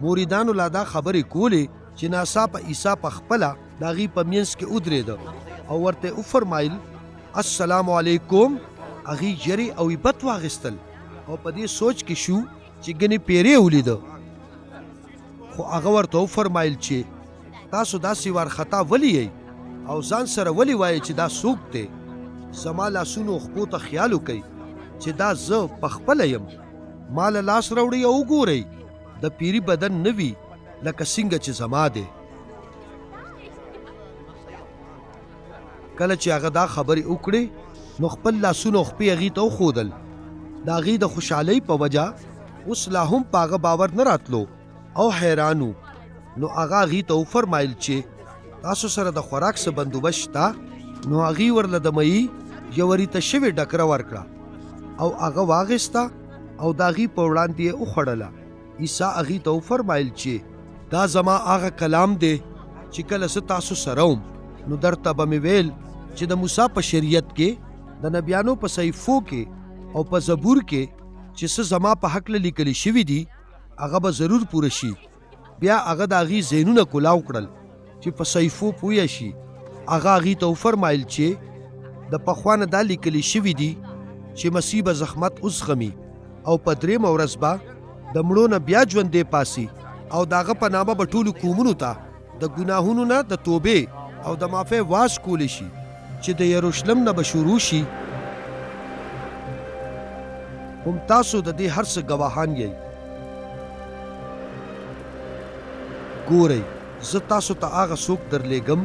مریدانو لا دا خبرې کولې چې ناڅاپه عیسی په خپله د هغوی په منځ کې ودرېده او ورته یې وفرمایل، السلام علیکم. هغوی ژرې او هیبت واخیستل او په دې سوچ کې شو چې ګنې پیری ولیده. خو هغه ورته وفرمایل چې تاسو داسې وارخطا ولې یئ او ځان سره ولې وایئ چې دا څوک دی؟ زما لاسونو او خپو ته خیال وکړئ چې دا زه په خپله یم. ما له لاس راوړئ او وګورئ، د پیري بدن نه وي لکه څنګه چې زما دی. کله چې هغه دا خبرې وکړې نو خپل لاسونه او خپې هغوی ته وښودل. د هغوی د خوشحالۍ په وجه اوس لا هم په هغه باور نه راتلو او حیران وو. نو هغه هغوی ته وفرمایل چې تاسو سره د خوراک څه بندوبست شته؟ نو هغوی ورله د مئی یوه ریته شوې ډکره ورکړه او هغه واخیسته او د هغوی په وړاندې یې وخوړله. عیسی هغوی ته وفرمایل چې دا زما هغه کلام دی چې کله زه تاسو سره وم نو درته به مې ویل چې د موسی په شریعت کې، د نبیانو په صحیفو کې او په زبور کې چې څه زما په هکله لیکل شوي دي هغه به ضرور پوره شي. بیا هغه د هغوی ذهنونه کولاو کړل چې په صحیفو پوه شي. هغه هغوی ته وفرمایل چې د پخوا نه دا لیکل شوي دي چې مسیح به زحمت وزغمي او په درېیمه ورځ به د مړو نه بیا ژوندی پاڅي او د هغه په نامه به ټولو قومونو ته د ګناهونو نه د توبې او د معافۍ وعظ کولی شي چې د یروشلم نه به شروع شي. هم تاسو د دې هر څه ګواهان یئ. ګورئ، زه تاسو ته هغه څوک درلېږم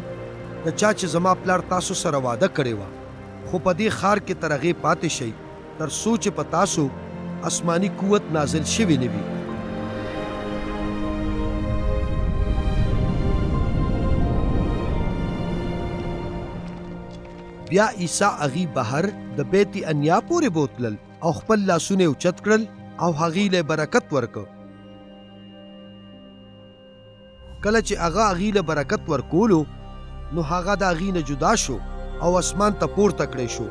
د چا چې زما پلار تاسو سره وعده کړې وه، خو په دې ښار کې تر هغې پاتې شئ تر څو چې په تاسو اسماني قوت نازل شوی نه وي. بیا عیسی هغوی بهر د بیت عنیا پورې بوتلل او خپل لاسونه یې اوچت کړل او هغوی له یې برکت ورکړ. کله چې هغه هغوی له برکت ورکولو نو هغه د هغوی نه جدا شو او اسمان ته پورته کړی شو.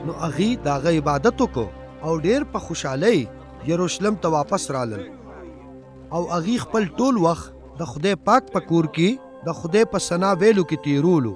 نو هغوی د هغه عبادت وکړو او ډېر په خوشحالۍ یروشلم ته واپس رالل. او هغوی خپل ټول وخت د خدای پاک په کور کې د خدای په ثنا ویلو کې تېرولو.